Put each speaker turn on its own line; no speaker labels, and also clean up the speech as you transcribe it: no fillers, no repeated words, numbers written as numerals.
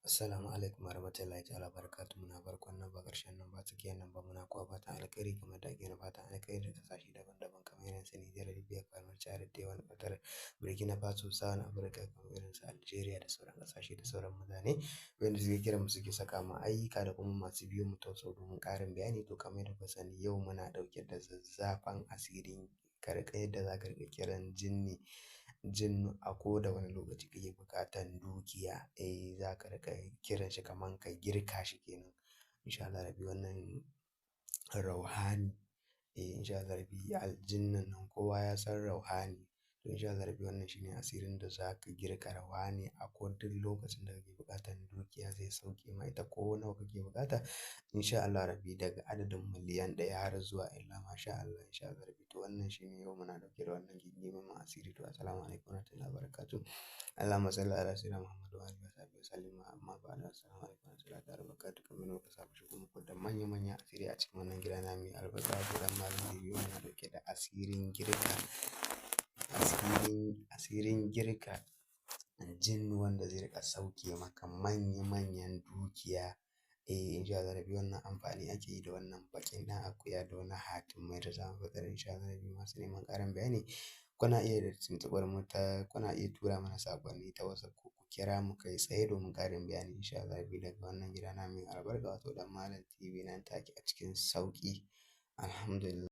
Assalamu alaikum warahmatullahi ta'ala barakatuh. Muna farkon nan ba ƙarshen nan ba tsakiyar nan ba, muna kuwa fatan alkhairi kamar da ake fatan alkhairi da ƙasashe daban-daban kamar irin su Nijar, Libya, Kamar Chad, Taiwan, Qatar, Burkina Faso, South Africa, kamar irin su Algeria da sauran ƙasashe da sauran mutane wanda suke kiran mu, suke saka mu ayyuka, da kuma masu biyo mu ta WhatsApp domin ƙarin bayani. To, kamar yadda kuka sani, yau muna ɗauke da zazzafan asirin karƙa yadda za ka riƙa kiran jinni jinnu a ko da wani lokaci kake buƙatan dukiya. Eh, za ka riƙa kiran shi kaman ka girka shi kenan. Insha Allah rabbi, wannan rauhani, eh, insha Allah rabbi, aljinnin nan kowa ya san rauhani. To, insha Allah rabbi, wannan shine asirin da za ka girka rauhani a ko duk lokacin da kake buƙatan dukiya, zai sauke ma ita ko nawa kake buƙata. Insha Allah rabbi, daga adadin miliyan 1 har zuwa illa masha Allah, insha Allah rabbi. To, wannan shine, yau muna ɗauke da wannan gingimin asiri. To, assalamu alaikum warahmatullahi wabarakatuh. Allahumma salli ala sayyidina Muhammad wa alihi wa sahbihi wa sallim. Amma ba'du, assalamu alaikum warahmatullahi wabarakatuh. Kamar yadda muka saba shigo muku da manya-manyan asiri a cikin wannan gida na mai albarka, gidan Malam TV, muna ɗauke da asirin girka asirin girka jinnu wanda zai riƙa sauke maka manya-manyan dukiya. Eh, insha Allah rabbi, wannan amfani ake yi da wannan baƙin ɗan akuya da wani hatimai da zamu fitar, insha Allah rabbi. Masu neman ƙarin bayani, kuna iya tuntuɓar mu ta, kuna iya tura mana saƙonni ta WhatsApp ko ku kira mu kai tsaye domin ƙarin bayani, insha Allah rabbi, daga wannan gida na mai albarka, wato Dan Malam TV, nan take a cikin sauƙi. Alhamdulillah.